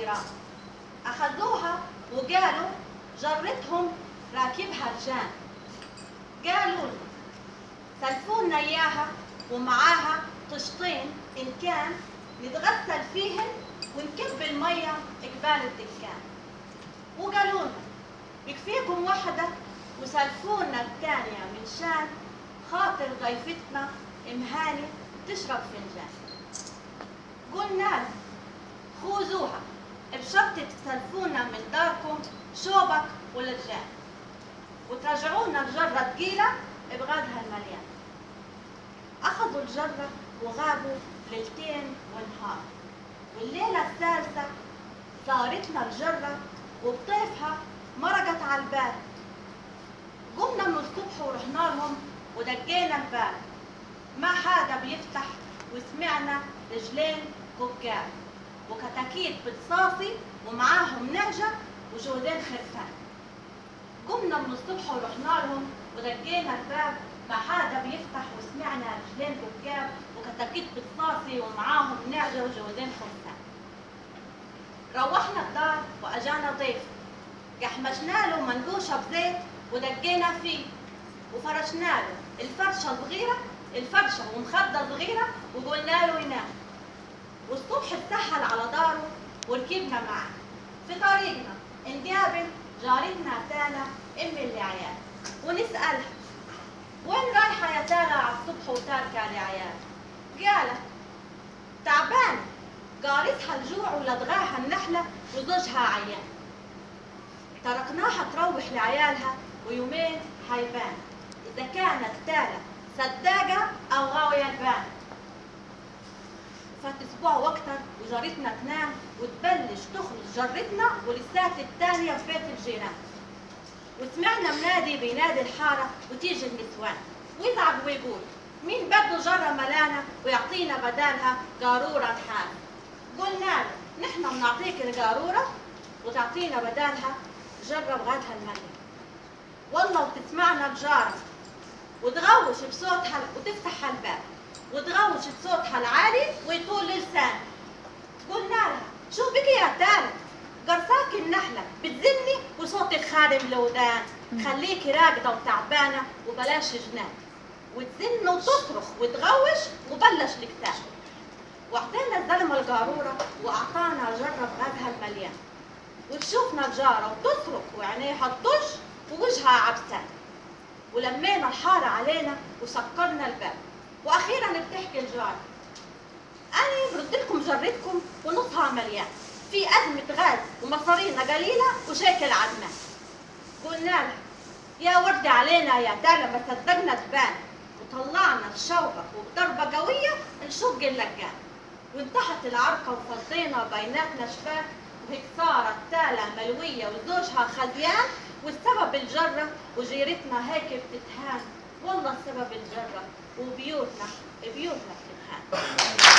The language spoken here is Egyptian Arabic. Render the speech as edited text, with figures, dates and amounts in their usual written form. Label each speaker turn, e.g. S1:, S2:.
S1: الجيران، أخذوها وقالوا جرتهم راكبها الجان. قالوا لنا سلفونا إياها ومعاها طشتين إن كان نتغسل فيهن ونكب المية إقبال الدكان. وقالوا لنا يكفيكم وحدة وسلفونا الثانية من شان خاطر ضيفتنا أم هاني تشرب فنجان. قلنا لهم خوذوها بشرط تسلفونا من داركم شوبك ولجان، وترجعونا الجرة ثقيلة بغادها المليان. أخذوا الجرة وغابوا ليلتين ونهار، والليلة الثالثة صارتنا الجرة وبطيفها مرقت على الباب. قمنا من الصبح ورحنا لهم ودقينا الباب، ما حدا بيفتح، وسمعنا رجلين كوكاب وكتاكيت بتصاصي ومعاهم نعجة وجودين خرفان. قمنا من الصبح ورحنا لهم ودقينا الباب، ما حدا بيفتح، وسمعنا رجلين كوكاب وكتاكيت بتصاصي ومعاهم نعجة وجودين خرفان. روحنا الدار واجانا ضيف، قحمشنا له منقوشة بزيت ودقينا فيه، وفرشنا له الفرشة صغيرة، الفرشة ومخدة صغيرة، وقلنا له ينام. والصبح اتسحل على داره وركبنا معاه. في طريقنا نقابل جارتنا تالا ام العيال ونسألها وين رايحة يا تالا على الصبح وتاركة العيال؟ قالت تعبانة، قارتها الجوع ولدغاها النحلة وزوجها عيان. تركناها تروح لعيالها ويومين حيبان إذا كانت تالا صداقة أو غاوية البان. فات أسبوع وأكتر وجارتنا تنام وتبلش تخرج جارتنا ولسات التانية في بيت الجيران. وسمعنا منادي بينادي الحارة وتيجي النسوان ويزعج ويقول مين بده جرة ملانة ويعطينا بدالها قارورة نحاس. قلنا له نحن بنعطيك القارورة وتعطينا بدالها جرة بغادها المليان. والله وتسمعنا الجارة وتغوش بصوتها وتفتح الباب وتغوش بصوتها العالي ويطول لسان. قلنا لها شو بك يا تالا؟ قرصاك النحلة بتزني وصوتك خارم الودان، خليكي راقدة وتعبانة وبلاش جنان. وتزن وتصرخ وتغوش وبلش الكتاب. واعطينا الزلمة القارورة واعطانا جرة بغادها المليان. وتشوفنا الجارة وتصرخ وعينيها تطش ووجهها عبسان. ولمينا الحارة علينا وسكرنا الباب. واخيرا بتحكي الجارة انا برد لكم جرتكم ونصها مليان، في ازمة غاز ومصارينا قليلة وشاكل عدمان. قلنا لها يا وردي علينا يا تالا ما صدقنا تبان، وطلعنا الشوبك وبضربة قوية نشق اللجان. وانتهت العركة وفضينا بيناتنا شباك، وهيك صارت تالا ملوية وزوجها خزيان، والسبب الجرة وجيرتنا هيك بتتهان. والله السبب الجرة وبيوتنا بيوتنا بتتهان.